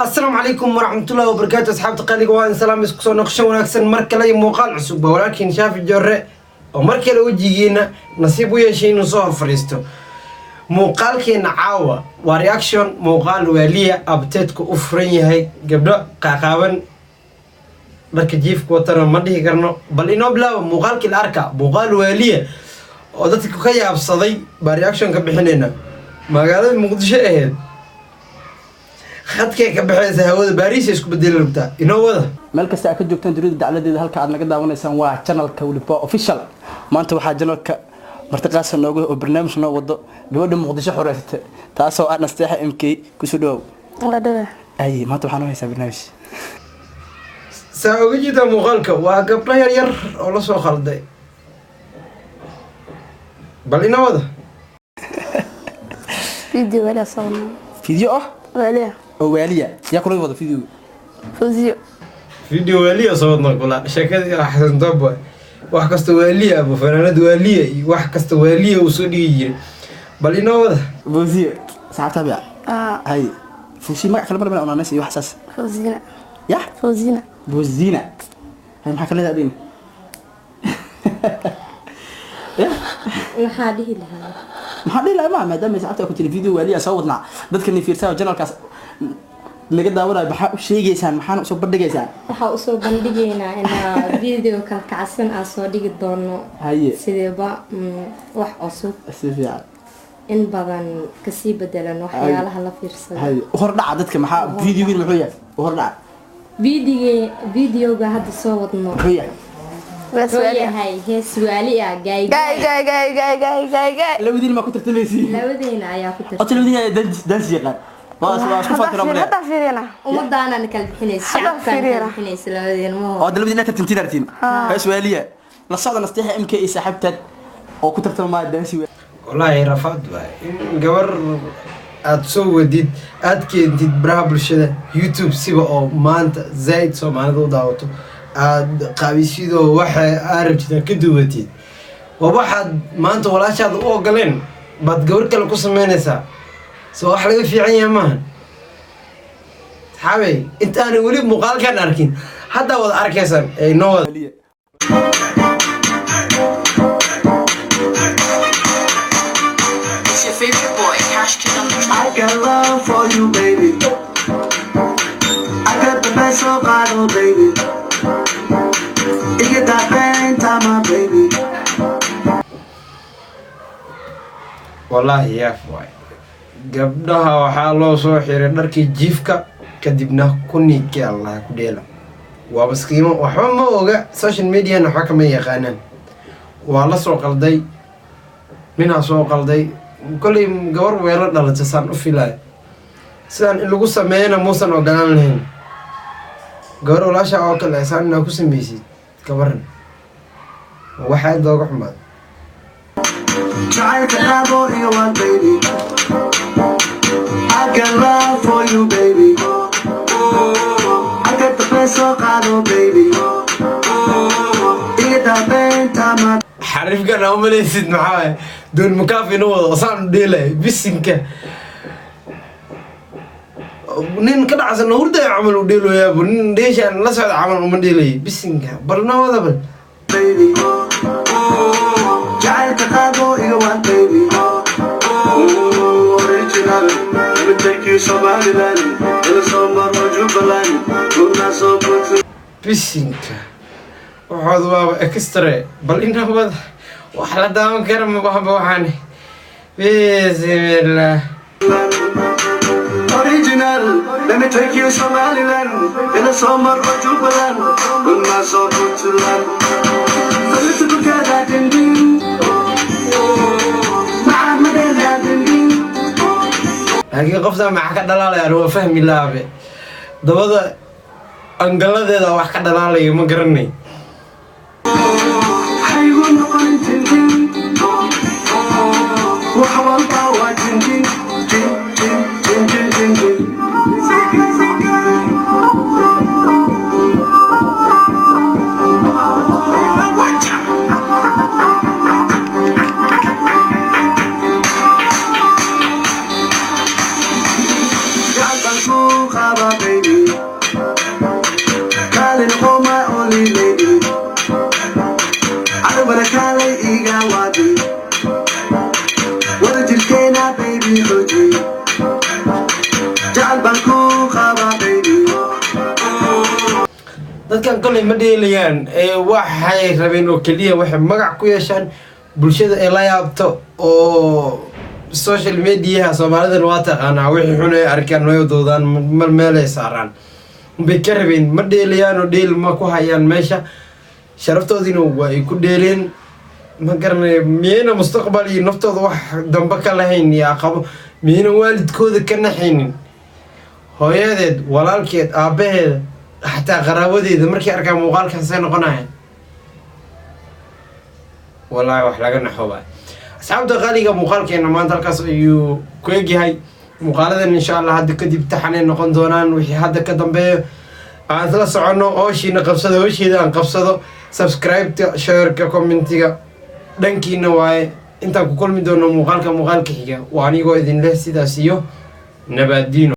Asalaamu calaykum waraxmatullahi wabarakaatu. Asxaabta qaaliga, waa in salaam. Isku soo noqosho wanaagsan, mar kale iyo muuqaal cusub. Waa walaalkiin Shaafi Joorre oo mar kale wejigiina nasiib u yeeshay inuu soo hor fadhiisto. Muuqaalkeena caawa waa reaction muuqaal waaliya abteedku u furan yahay, gabdho qaaqaaban, dharka jiifka watana ma dhihi karno. Bal inoo bilaaba muuqaalkii la arka. Muuqaal waaliya oo dadka ka yaabsaday baa reaction ka bixinayna. Magaalada Muqdisho ahayd, khadkay ka baxaysa hawada, Baariis isku bedeli rabtaa. Inoo wada. Meel kasta aad ka joogtaan dunida dacladeeda, halka aad naga daawanaysaan waa channelka Weliba Official. Maanta waxaa channelka martiqaasa nooga oo barnaamij noo wado gabadha Muqdisho xoreysatay, taasoo ah Nasteexa MK. Kusoo dhawow. Waa dhawa. Ay, maanta waxaan u haysaa barnaamij. Saa oga jeedaa, muuqaalka waa gabdho yar yar oo la soo khalday. Bal inoo wada. Video waliya soo. Video ah? Waliya. Oo waaliya. Yaa kula wada video? Fawziyo. Video waaliya soo wadna kula sheekadii Xasan Toobo. Wax kasta waaliya aba fanaanad waaliya iyo wax kasta waaliya uu soo dhigi jiray. Bal inoo wada. Fawziyo saxaabta biya. Ah. Hay, Fawziyo magac kale marmar onaanaysa iyo wax saas. Fawzina. Yah? Fawzina. Fawzina. Hay, maxaa kale leedahay? Ya? Maxaa dhihi lahaa? Maxaa dhihi lahaa? Maa maadaama saxaabta ku tiri video waaliya soo wadnaa, dadka ni fiirsaa oo channelkaas naga daawanayo, maxaa u sheegaysaan? Maxaana usoo bandhigaysaan? Waxaa usoo bandhigaynaa inaa video kalkacsan aan soo dhigi doono. Haye. Sideeba wax cusub. Si fiican. In badan kasii bedelan waxyaalaha la fiirsado. Haye, hordhaca dadka maxaa videogiin muxuu yahay? Hordhaca. Videoga hadda soo wadno muxuu yahay? Wuxuu yahay hees waali ah, gaay. Gaay gaay gaay gaay gaay gaay gaay. Labadiin ma ku tartamaysiin? Labadeena ayaa ku Horta tartan. Labadiin ayaa dance yaqaan. Waa isku faatira male. Hadda fiirina. Ummadaanana kala bixinaysa. Hadda Shacabkaana kala fiirina. bixinaysa labadeena ma. Oo labadiin inaad tartantiin artiin hees waaliya. La socda Nasteexa MK iyo saaxiibteed oo ku tartamaya dance. Wallaahi rafaad waay in gabar aada soo wadid, aada keentid baraha bulshada, YouTube siba oo maanta zaaid Soomaalida u daawato, aada qaabisyadoo waxa aad rabtid aad ka duwatid. Waa waxaad maanta walaashaada u ogoleen baad gabar kale ku sameynaysaa. Soo wax laga fiican yahay maaha, saxaabey. Intaanan weli muuqaalkan arkin, haddaa wada arkaysaan ee inoo wada. Waaliya. It's your favorite boy, Cash Kid on the track. I got love for you, baby. I got the best of bottle, baby. You get that bang time, my baby. Wallaahi yaaf waay. Gabdhaha waxaa loo soo xiray dharkii jiifka, kadibna ku niikii Allah ku dheela. Waa maskiimo, waxba ma oga, social mediana waxba kama yaqaanaan. Waa la soo qalday, ninaa soo qalday. Kolley gabar weelo dhalata saan u filaya, sidaan in lagu sameeyana muusan ogolaan lahayn. Gabar walaasha oo kale saan inaa ku sameysid, gabaran, waxa aad looga xumaada. Jacaylka qabo iyo one, baby. I got love for you, baby. I got the best of bottle, baby. You get that bang time, my Xariifkan aa umalaysid maxaa waaye? Doon mukaaf inuu wado saan u dheelay. Bisinka, nin ka dhacsan hurdaya camal u dheeloyaabu. Nin dheeshaan la socda camal uma dheelay. Bisinka, bal noo wada bal. Baby. Jacaylka qabo iyo one, baby. Original. Let me take you Somaliland. Ila soo maro Jubaland. Luna soo Puntland. Bisinka, waxoodu waaba extra. Bal inaa wada, wax la daawan kara ma bahaba waxaan. Bismillah. Original. Let me take you Somaliland. Ila soo maro Jubaland. Luna soo Puntland. Salita dindin. Maxamed dindin. Laakiin qoftaa maxaa ka dhalaalaya? Waa fahmi laabe. Dabada angaladeeda wax ka dhalaalaya ma garanay. Haygu noqon tintin. Wax walba waa tintin. Tin, tin, tin, tin, tin, tin. Sika, sika. Gacan baan ku qaba, baby. qaba, baby. Dadkan kolay ma dheelayaan ee waxay rabeen oo keliya waxay magac ku yeeshaan bulshada ay la yaabto oo social mediaha Soomaalidan waa taqaanaa, wixii xun ay arkaan way doodaan, mar meelay saaraan bay ka rabeen. Ma dheelayaan oo dheel ma ku hayaan meesha, sharaftoodiina waa ay ku dheeleen. Ma garanayo, miyayna mustaqbal iyo naftooda wax dambe ka lahayn iyo aqabo? Miyayna waalidkooda ka naxaynin? Hooyadeed, walaalkeed, aabbaheeda, xataa qaraabadeeda markay arkaan muuqaalkaasay noqonayaan. Wallaahi wax laga naxo waay. Asxaabta qaaliga, muuqaalkeena maanta halkaas ayuu ku egyahay. Muuqaaladan insha Allah hadda kadib taxanay noqon doonaan. Wixii hadda ka dambeeyo aan isla soconno. Hooshiina qabsado, hooshiida aan qabsado. Subscribe-ta, share-ka, commentiga dhankiina waaye. Intaan ku kulmi doono muuqaalka muuqaalka xiga, waa anigoo idin leh sidaas iyo nabaadiino.